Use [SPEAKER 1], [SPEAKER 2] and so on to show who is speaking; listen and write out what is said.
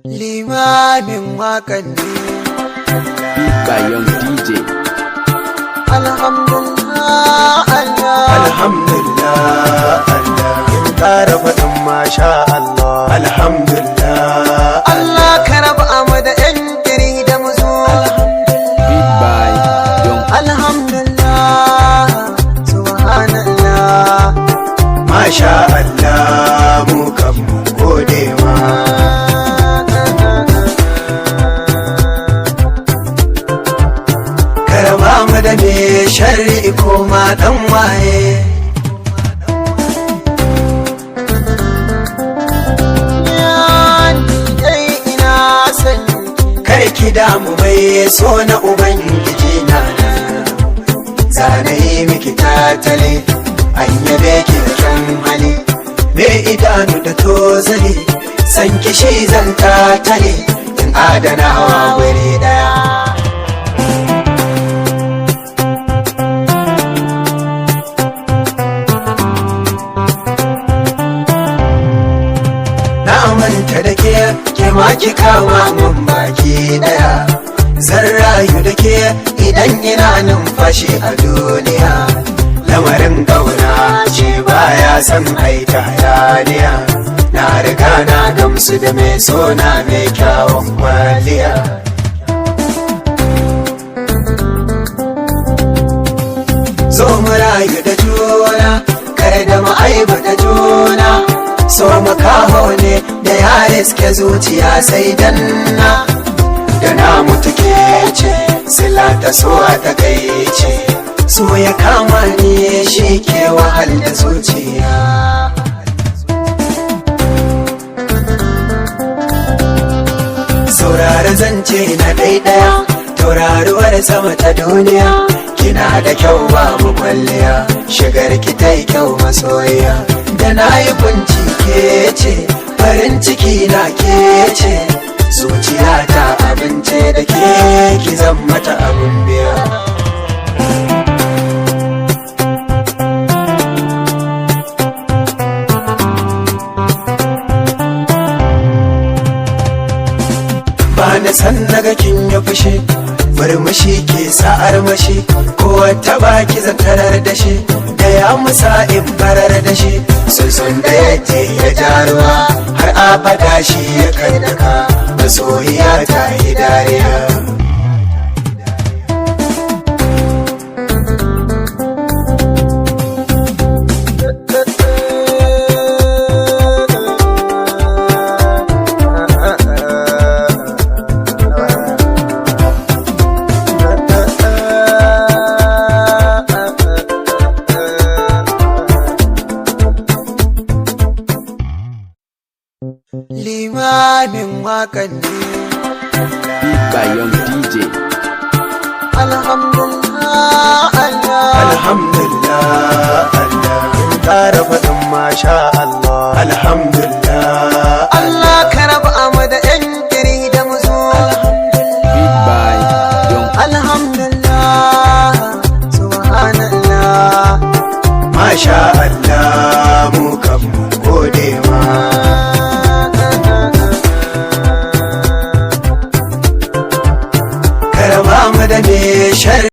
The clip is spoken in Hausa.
[SPEAKER 1] Limamin waƙan ne.
[SPEAKER 2] Beat by Young DJ.
[SPEAKER 1] Alhamdulillah Allah.
[SPEAKER 3] Alhamdulillah Allah in ƙara faɗin masha Allah. Alhamdulillah.
[SPEAKER 1] Allah ka raba mu da ƴan kiri da muzu.
[SPEAKER 2] Beat by Young.
[SPEAKER 1] Alhamdulillah. Subhanallah.
[SPEAKER 3] Masha Allah mu kan mun gode ma. Karaba mu da me sharri ko ma dan waye.
[SPEAKER 1] Ya ni dai ina son
[SPEAKER 3] Kar ki damu mai so na ubangiji na zane yi miki tatale an yabe ki da kyan hali me idanu da tozali san kishi zan tatale in adanawa wuri daya. Na manta da ke, ke ma ki kama mun baki daya. Zan rayu da ke idan ina numfashi a duniya. Lamarin kauna ce baya son aita hayaniya. Na riga na gamsu da mai sona mai kyawun kwaliya. Zo mu rayu da juna, kar da mu aibu da juna. So makaho ne da ya riske zuciya sai danna. Da na mutu ke ce, sila ta so a takaice. So ya kama ni shi ke wahal da zuciya. Saurari zance na ɗaiɗaya, tauraruwar sama ta duniya. Kina da kyau babu kwalliya, shigar ki ta yi kyau masoyiya. Da na yi kunci ke ce, farin ciki na ke ce. Zuciya ta abince da ke ki zan mata abun biya. Ba na san naga kin yi fushi, murmushi ke sa'ar mashi, ko wata baki zantarar da shi, da ya musa in farar da shi. Sun da ya je ya jaruwa har abada shi ya kardaka, masoyiya ta yi dariya.
[SPEAKER 1] Limamin waƙan ne.
[SPEAKER 2] Beat by Young DJ.
[SPEAKER 1] Alhamdulillah Allah.
[SPEAKER 3] Alhamdulillah Allah in ƙara faɗin masha Allah. Alhamdulillah.
[SPEAKER 1] Allah ka raba mu da ƴan kiri da muzu.
[SPEAKER 2] Beat by Young.
[SPEAKER 1] Alhamdulillah. Subhanallah.
[SPEAKER 3] Masha Allah.